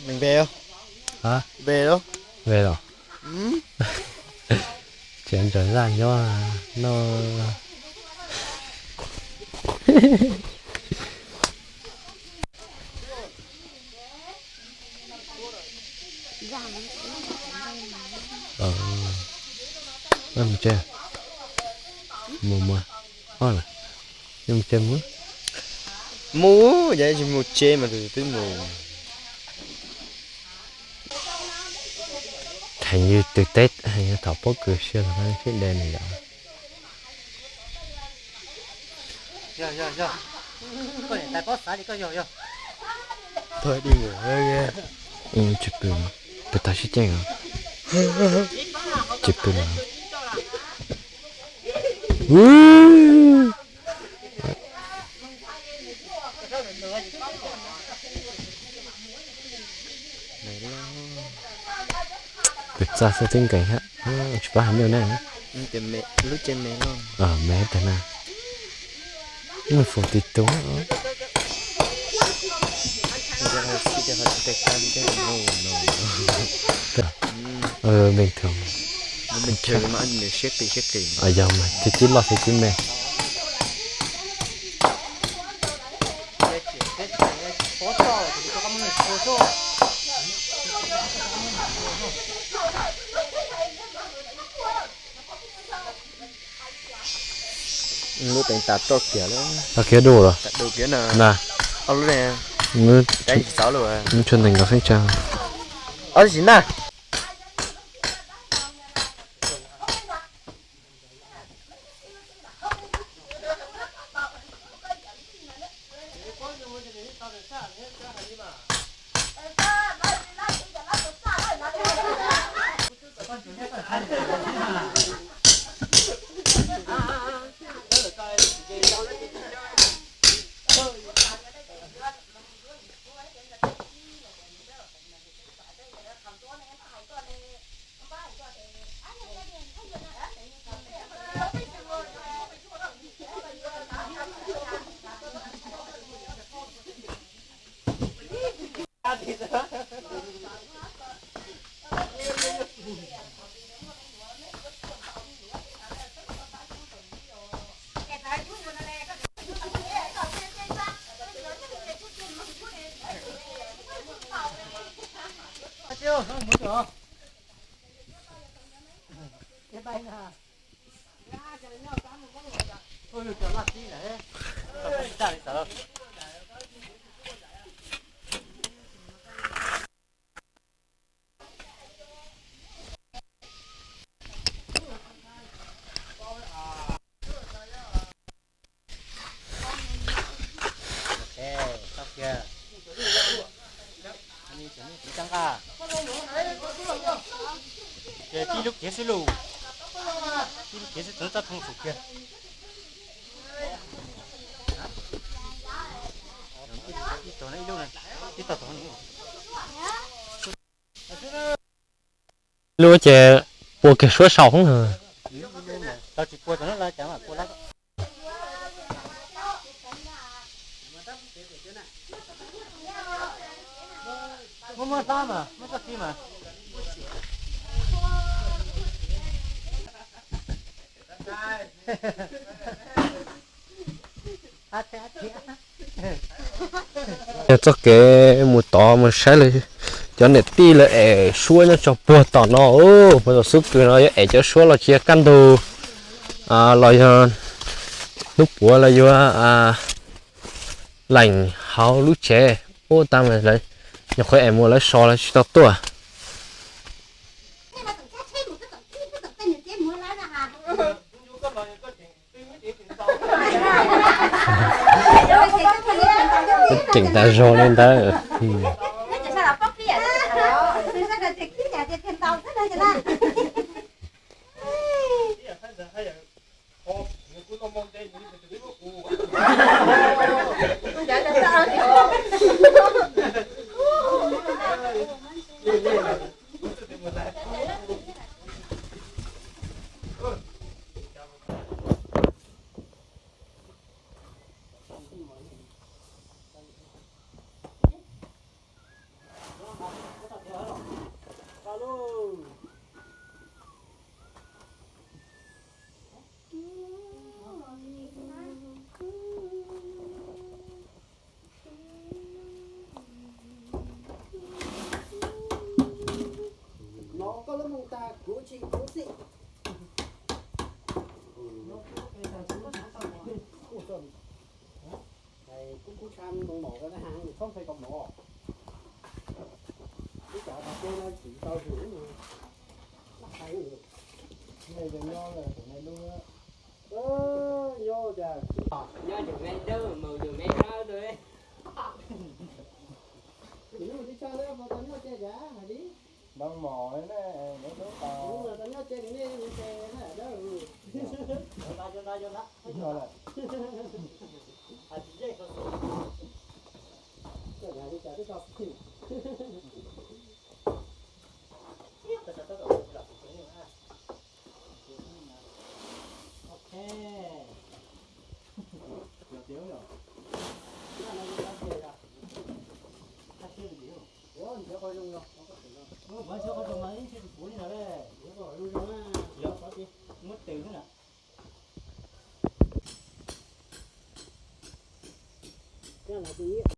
Về không? Hả? Về không? Về rồi. Ừ. Chém trở ra nhó nó. Ờ. Mus tsev. Mus mus. Oj, mus tsev mus. Mus, yog tsis mus tsev mas tus twb mus. Heev yus twb teb heev, thaum pob kws siab los thiaj de nws yom. Tsis pw, pw tau sib ceeb os. Tsis pw lawm. Pem txaj xwb twb nkees thiab, tsis paub hais nyuj na. Lub tsev me loj. Me tag na. Nws fum tib tug. Bình thường. Yog mas, tib tib loj tib tib me. Lub teev tas roj kiag lawm. Roj kiag dub los? Dub kiag na. Ob lub ne. Tsis txaus lawm. Nws tshuav ntees nkaus xeeb tsa. Ob tsis na. Tib lub kev xwb lauj, tib lub kev xwb txog txoj thoob fum kiag. Lub ces pua kiag suab sau hoob. Muab muab hlob mas muab txoj kev mas. Yog txoj kev mus tod mus saib lawv cov niam tij lawv ev suab nyob tso puag tom no, puag tom xub kws no yuav ev cov suab los cia kaj ntug, los yog hnub puav los yuav leem hauv lub tsev. Ub, tag mas lawv nyuam qhuav ev mus lawv so lawv tsis tau tuaj. Tseem tas zog li ntawd. Txhob ntshai koj mlom. Ib tsam tau koj no tsis tau hwm. Laj hais. Nyob lawm tus nai lub. Nyob cas. Nyob yus me dawb mus yus me dawb. Nws tsis tshaj lawm, tau nyob ces cas hais li. Npaj mom ne, nws tau tau nyob ces nws ne, nws ces na dawb. Cov ntawd, cov ntawd, cov ntawd. Hais tsis yeej. Koj hais li cas twb tau xwb. Ok. Yog tias yog, nyob no yog tau ces yog. Ua ntiav qhov zoo no, muab nrhiav